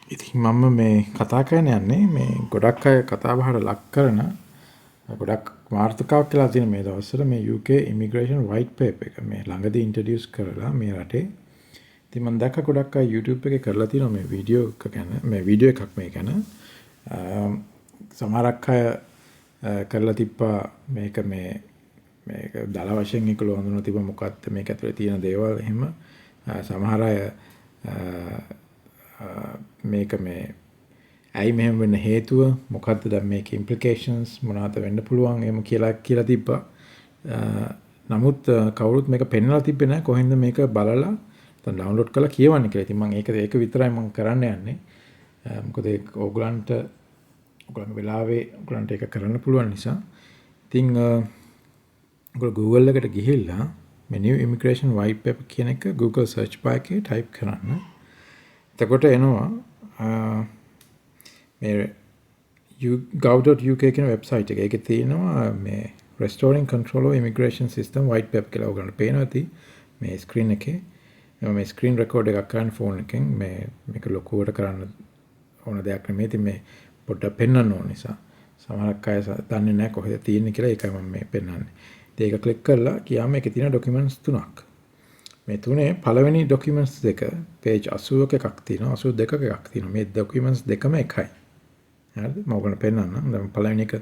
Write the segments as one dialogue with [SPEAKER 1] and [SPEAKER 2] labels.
[SPEAKER 1] ඉතින් මම මේ කතා කරන්න යන්නේ මේ ගොඩක් අය කතා බහට ලක් කරන ගොඩක් වාර්තකාවක් කියලා තියෙන මේ දවස්වල මේ UK Immigration White Paper එක මේ ළඟදී ඉන්ට්‍රොඩියුස් කරලා මේ රටේ. ඉතින් මම දැක්ක ගොඩක් අය YouTube එකේ කරලා තියෙනවා මේ වීඩියෝ එක ගැන, මේ වීඩියෝ එකක් මේ ගැන. සමහරක් අය කරලා තිබ්බා මේක මේ මේක දල වශයෙන් ඒගොල්ලෝ හඳුනලා තිබ්බා මොකක්ද මේක ඇතුලේ තියෙන දේවල් එහෙම. සමහර අය මේක මේ ඇයි මෙහෙම වෙන්න හේතුව මොකද්ද, දැන් මේකේ ඉම්ප්ලිකේෂන්ස් මොනවද වෙන්න පුළුවන් එහෙම කියලා කියලා තිබ්බා. නමුත් කවුරුත් මේක පෙන්නලා තිබ්බේ නැහැ කොහෙන්ද මේක බලලා නැත්නම් ඩවුන්ලෝඩ් කරලා කියවන්න කියලා. ඉතින් මම ඒක ඒක විතරයි මම කරන්න යන්නේ. මොකද ඒක ඕගලන්ට ඔයගලන්ගේ වෙලාවේ ඔයගලන්ට ඒක කරන්න පුළුවන් නිසා. ඉතින් ඔයගොල්ලෝ Google එකට ගිහිල්ලා මේ New Immigration White Paper කියන එක Google search bar එකේ ටයිප් කරන්න. එතකොට එනවා මේ gov.uk කියන වෙබ්සයිට් එක. ඒකේ තියෙනවා මේ Restoring Control of Immigration System White Paper කියලා. ඔයගොල්ලන්ට පේනවා ඇති මේ ස්ක්‍රීන් එකේ. මම මේ ස්ක්‍රීන් රෙකෝඩ් එකක් කරන්න ෆෝන් එකෙන්. මේ මේක ලොකුවට කරන්න ඕන දෙයක් නෙමෙයි. ඉතින් මේ පොඩ්ඩක් පෙන්වන්න ඕන නිසා. සමහරක් අය දන්නේ නැහැ කොහෙද තියෙන්නේ කියලා, ඒකයි මම මේ පෙන්වන්නේ. ඉතින් ඒක ක්ලික් කරලා ගියාම ඒකේ තියෙන ඩොකියුමන්ට්ස් තුනක්. මේ තුනේ පළවෙනි ඩොකියුමන්ට්ස් දෙක පේජ් 80ක එකක් තියෙනවා, 82ක එකක් තියෙනවා. මේ ඩොකියුමන්ට්ස් දෙකම එකයි. හරිද? මම ඔයගොල්ලන්ට පෙන්නන්නම්. දැන් පළවෙනි එක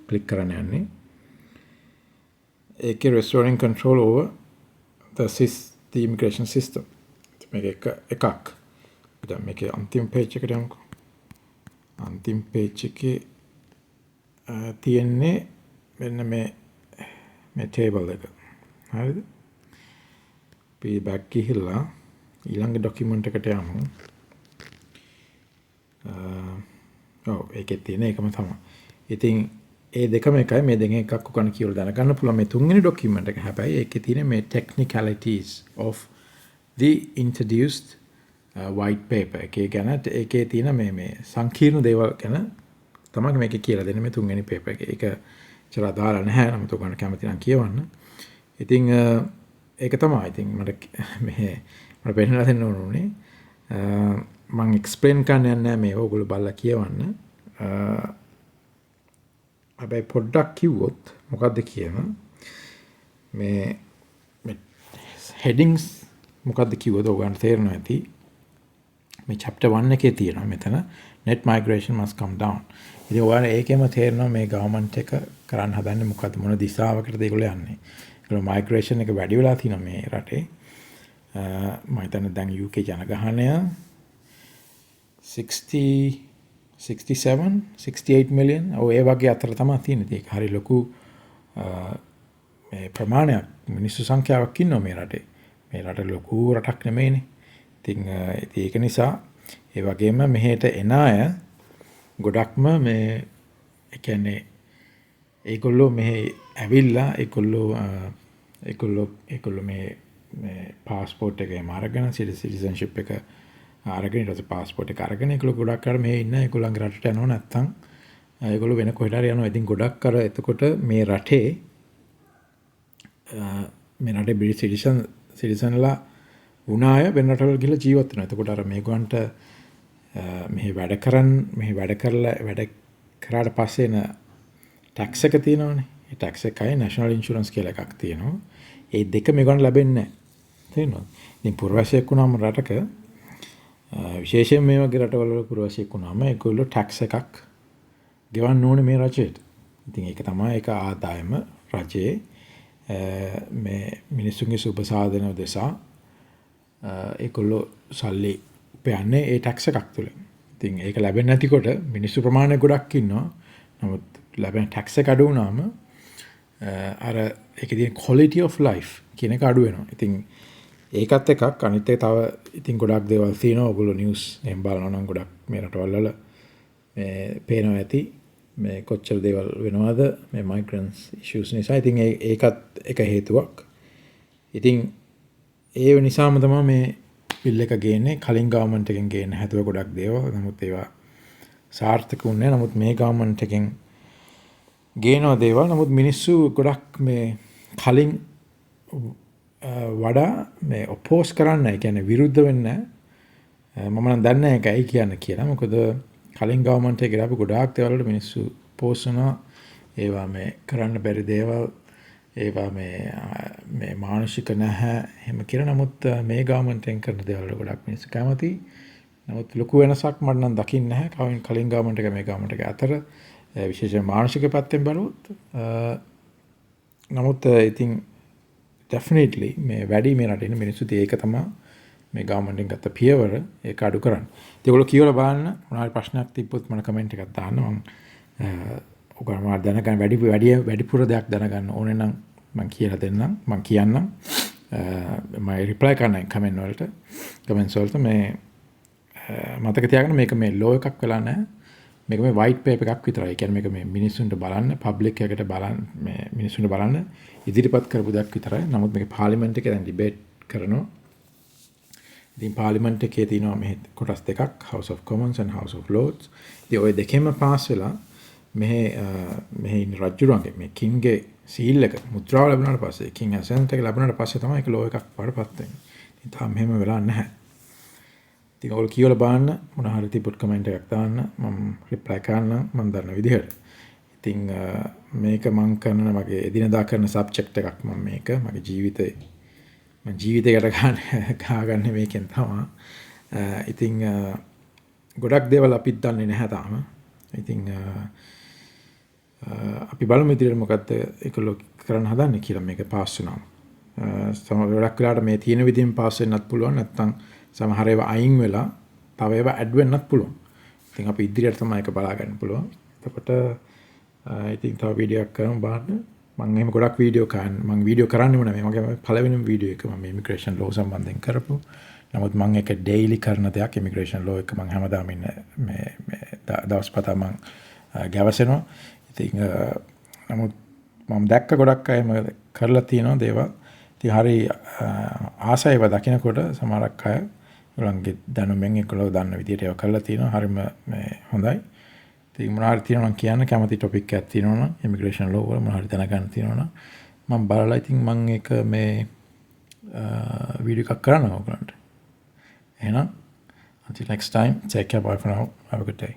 [SPEAKER 1] ක්ලික් කරන්න යන්නේ. ඒකේ Restoring Control over the Immigration System. මේක එක එකක්. දැන් මේකේ අන්තිම පේජ් එකට යමුකෝ. අන්තිම පේජ් එකේ තියෙන්නේ මෙන්න මේ මේ ටේබල් එක. හරිද? අපි බැක් ගිහිල්ලා ඊළඟ ඩොකියුමන්ට් එකට යමු. ඔව්, ඒකෙත් තියෙන එකම තමයි. ඉතින් ඒ දෙකම එකයි. මේ දෙකෙන් එකක් ඔයගොල්ලන් කියලා දැනගන්න පුළුවන්. මේ තුන්වෙනි ඩොකියුමන්ට් එක හැබැයි ඒකේ තියෙන මේ technicalities of the introduced white paper එකේ ගැන, ඒකේ තියෙන මේ මේ සංකීර්ණ දේවල් ගැන තමයි මේකේ කියලා දෙන්නේ මේ තුන්වෙනි පේපර් එකේ. ඒක එච්චර අදාළ නැහැ. නමුත් ඔයගොල්ලන් කැමති නම් කියවන්න. ඉතින් ඒක තමයි. ඉතින් මට මේ මට පෙන්නලා දෙන්න ඕන උනේ. මං එක්ස්ප්ලේන් කරන්න යන්නේ නැහැ මේක. ඔයගොල්ලෝ බලලා කියවන්න. හැබැයි පොඩ්ඩක් කිව්වොත් මොකද්ද කියන මේ මේ හෙඩින්ග්ස් මොකද්ද කිව්වොත් ඔයගොල්ලන්ට තේරෙනවා ඇති. මේ චැප්ටර් 1 එකේ තියෙනවා මෙතන "Net migration must come down". ඉතින් ඔයාලා ඒකෙම තේරෙනවා මේ ගවර්න්මන්ට් එක කරන්න හදන්නේ මොකද්ද, මොන දිශාවකටද ඒගොල්ලෝ යන්නේ. ඒගොල්ලෝ මයිග්‍රේෂන් එක වැඩි වෙලා තියෙනවා මේ රටේ. මම හිතන්නේ දැන් UK ජනගහනය 60 67 68 මිලියන් ඔව් ඒ වගේ අතර තමයි තියෙන්නේ. ඒක හරි ලොකු මේ ප්‍රමාණයක් මිනිස්සු සංඛ්‍යාවක් ඉන්නවා මේ රටේ. මේ රට ලොකු රටක් නෙමෙයිනේ. ඉතින් ඉතින් ඒක නිසා ඒ වගේම මෙහෙට එන අය ගොඩක්ම මේ ඒ කියන්නේ ඒගොල්ලෝ මෙහෙ ඇවිල්ලා ඒගොල්ලෝ ඒගොල්ලෝ ඒගොල්ලෝ මේ මේ පාස්පෝර්ට් එක එහෙම අරගෙන, සිටිසන්ෂිප් එක අරගෙන, ඊට පස්සේ පාස්පෝර්ට් එක අරගෙන ඒගොල්ලෝ ගොඩක් අර මෙහෙ ඉන්න ඒගොල්ලන්ගේ රටට යනවා, නැත්තම් ඒගොල්ලෝ වෙන කොහෙට හරි යනවා. ඉතින් ගොඩක් අර එතකොට මේ රටේ බ්‍රිටිෂ් සිටිසන්ලා වුණ අය වෙන රටවල් ගිහලා ජීවත් වෙනවා. එතකොට අර මේගොල්ලන්ට මෙහෙ වැඩ කරන් මෙහෙ වැඩ කරලා වැඩ කරාට පස්සේ එන ටැක්ස් එක තියෙනවනේ. ඒ ටැක්ස් එකයි නැෂනල් ඉන්ෂුරන්ස් කියලා එකක් තියෙනවා. ඒ දෙක මේගොල්ලන්ට ලැබෙන්නේ නැහැ. තේරෙනවද? ඉතින් පුරවැසියෙක් වුණාම රටක, විශේෂයෙන් මේ වගේ රටවල් වල පුරවැසියෙක් වුණාම ඒගොල්ලෝ ටැක්ස් එකක් ගෙවන්න ඕනේ මේ රජයට. ඉතින් ඒක තමයි ඒක ආදායම රජයේ මේ මිනිස්සුන්ගේ සුබ සාධන උදෙසා ඒගොල්ලෝ සල්ලි උපයන්නේ ඒ ටැක්ස් එකක් තුලින්. ඉතින් ඒක ලැබෙන්නේ නැතිකොට මිනිස්සු ප්‍රමාණය ගොඩක් ඉන්නවා. නමුත් ලැබෙන ටැක්ස් එක අඩු වුණාම අර ඒකේ තියෙන quality of life කියන එක අඩු වෙනවා. ඉතින් ඒකත් එකක්. අනිත් එක තව ඉතින් ගොඩක් දේවල් තියෙනවා. ඔයගොල්ලෝ නිවුස් එහෙම බලනවා නම් ගොඩක් මේ රටවල් වල මේ පේනවා ඇති මේ කොච්චර දේවල් වෙනවද මේ මයිග්‍රන්ට්ස් ඉෂුස් නිසා. ඉතින් ඒකත් එක හේතුවක්. ඉතින් ඒ නිසාම තමයි මේ බිල් එක ගේන්නේ. කලින් ගවර්න්මන්ට් එකෙන් ගේන්න හැදුව ගොඩක් දේවල්. නමුත් ඒවා සාර්ථක වුණේ නැහැ. නමුත් මේ ගවර්න්මන්ට් එකෙන් ගේනවා දේවල්. නමුත් මිනිස්සු ගොඩක් මේ කලින් වඩා මේ ඔපෝස් කරන්න, ඒ කියන්නේ විරුද්ධ වෙන්නේ. මම නම් දන්නේ නැහැ ඒක ඇයි කියන්න කියලා. මොකද කලින් ගවර්න්මන්ට් එකේ අපි ගොඩාක් දේවල් වලට මිනිස්සු ඔපෝස් වුණා. ඒවා මේ කරන්න බැරි දේවල්, ඒවා මේ මේ මානුෂික නැහැ එහෙම කියලා. නමුත් මේ ගවර්න්මන්ට් එකෙන් කරන දේවල් වලට ගොඩක් මිනිස්සු කැමතියි. නමුත් ලොකු වෙනසක් මට නම් දකින්න නැහැ කලින් ගවර්න්මන්ට් එක මේ ගවර්න්මන්ට් එක අතර, විශේෂයෙන් මානුෂික පැත්තෙන් බැලුවොත්. නමුත් ඉතින් ඩෙෆිනිට්ලි මේ වැඩි මේ රටේ ඉන්න මිනිස්සු ඉතින් ඒක තමයි මේ ගවර්න්මන්ට් එකෙන් ගත්ත පියවර, ඒක අඩු කරන්න. ඉතින් ඔයගොල්ලෝ කියවලා බලන්න. මොනවා හරි ප්‍රශ්නයක් තිබ්බොත් මට කමෙන්ට් එකක් දාන්න. මං ඔයගොල්ලෝ මට දැනගන්න වැඩි වැඩි වැඩිපුර දෙයක් දැනගන්න ඕනේ නම් මං කියලා දෙන්නම්. මං කියන්නම්. මම රිප්ලයි කරන්න කමෙන්ට් වලට. කමෙන්ට්ස් වලට. මේ මතක තියාගන්න, මේක මේ ලෝ එකක් වෙලා නැහැ. මේක මේ වයිට් පේපර් එකක් විතරයි. ඒ කියන්නේ මේක මේ මිනිස්සුන්ට බලන්න, පබ්ලික් එකට බලන්න, මේ මිනිස්සුන්ට බලන්න ඉදිරිපත් කරපු දෙයක් විතරයි. නමුත් මේක පාර්ලිමේන්තු එකේ දැන් ඩිබේට් කරනවා. ඉතින් පාර්ලිමේන්තු එකේ තියෙනවා මේ කොටස් දෙකක්, House of Commons and House of Lords. ඉතින් ඔය දෙකෙන්ම පාස් වෙලා මෙහෙ මෙහෙ ඉන්න රජුරන්ගේ මේ කින්ගේ සීල් එක, මුද්‍රාව ලැබුණාට පස්සේ, කිං ඇසෙන්ට් එක ලැබුණාට පස්සේ තමයි ඒක ලෝ එකක් බවට පත් වෙන්නේ. ඉතින් තාම මෙහෙම වෙලා නැහැ. ඉතින් ඔයගොල්ලෝ කියවලා බලන්න. මොන හරි තිබ්බොත් කමෙන්ට් එකක් දාන්න. මම රිප්ලයි කරන්නම් මම දන්න විදිහට. ඉතින් මේක මං කරන මගේ එදිනදා කරන සබ්ජෙක්ට් එකක්. මම මේක මගේ ජීවිතේ, මං ජීවිතේකට ගන්න ගාගන්නේ මේකෙන් තමයි. ඉතින් ගොඩක් දේවල් අපිත් දන්නේ නැහැ තාම. ඉතින් අපි බලමු ඉදිරියට මොකද්ද ඒගොල්ලෝ කරන්න හදන්නේ කියලා මේක පාස් වුණාම. සමහර ගොඩක් වෙලාවට මේ තියෙන විදිහෙන් පාස් වෙන්නත් පුළුවන්, නැත්නම් සමහර ඒවා අයින් වෙලා තව ඒවා ඇඩ් වෙන්නත් පුළුවන්. ඉතින් අපි ඉදිරියට තමයි ඒක බලා ගන්න පුළුවන්. එතකොට ඉතින් තව වීඩියෝ එකක් කරමු බලන්න. මං එහෙම ගොඩක් වීඩියෝ කරන්න, මං වීඩියෝ කරන්නෙම නෙමෙයි. මගේ පළවෙනිම වීඩියෝ එක මම ඉමිග්‍රේෂන් ලෝ සම්බන්ධයෙන් කරපු. නමුත් මං ඒක ඩේලි කරන දෙයක් ඉමිග්‍රේෂන් ලෝ එක. මං හැමදාම ඉන්න මේ මේ දවස් පතා මං ගැවසෙනවා. ඉතින් නමුත් මම දැක්ක ගොඩක් අය කරලා තියෙනවා දේවල්. ඉතින් හරි ආසයි ඒවා දකිනකොට. සමහරක් අය ඒගොල්ලන්ගේ දැනුමෙන් ඒගොල්ලෝ දන්න විදිහට ඒවා කරලා තියෙනවා. හරිම මේ හොඳයි. ඉතින් මොනවා හරි තියෙනවා නම්, කියන්න කැමති ටොපික් එකක් තියෙනවා නම්, ඉමිග්‍රේෂන් ලෝ වල මොනවා හරි දැනගන්න තියෙනවා නම්, මම බලලා ඉතින් මං ඒක මේ වීඩියෝ එකක් කරනවා ඔයගොල්ලන්ට. එහෙනම් until next time, take care, bye for now, have a good day.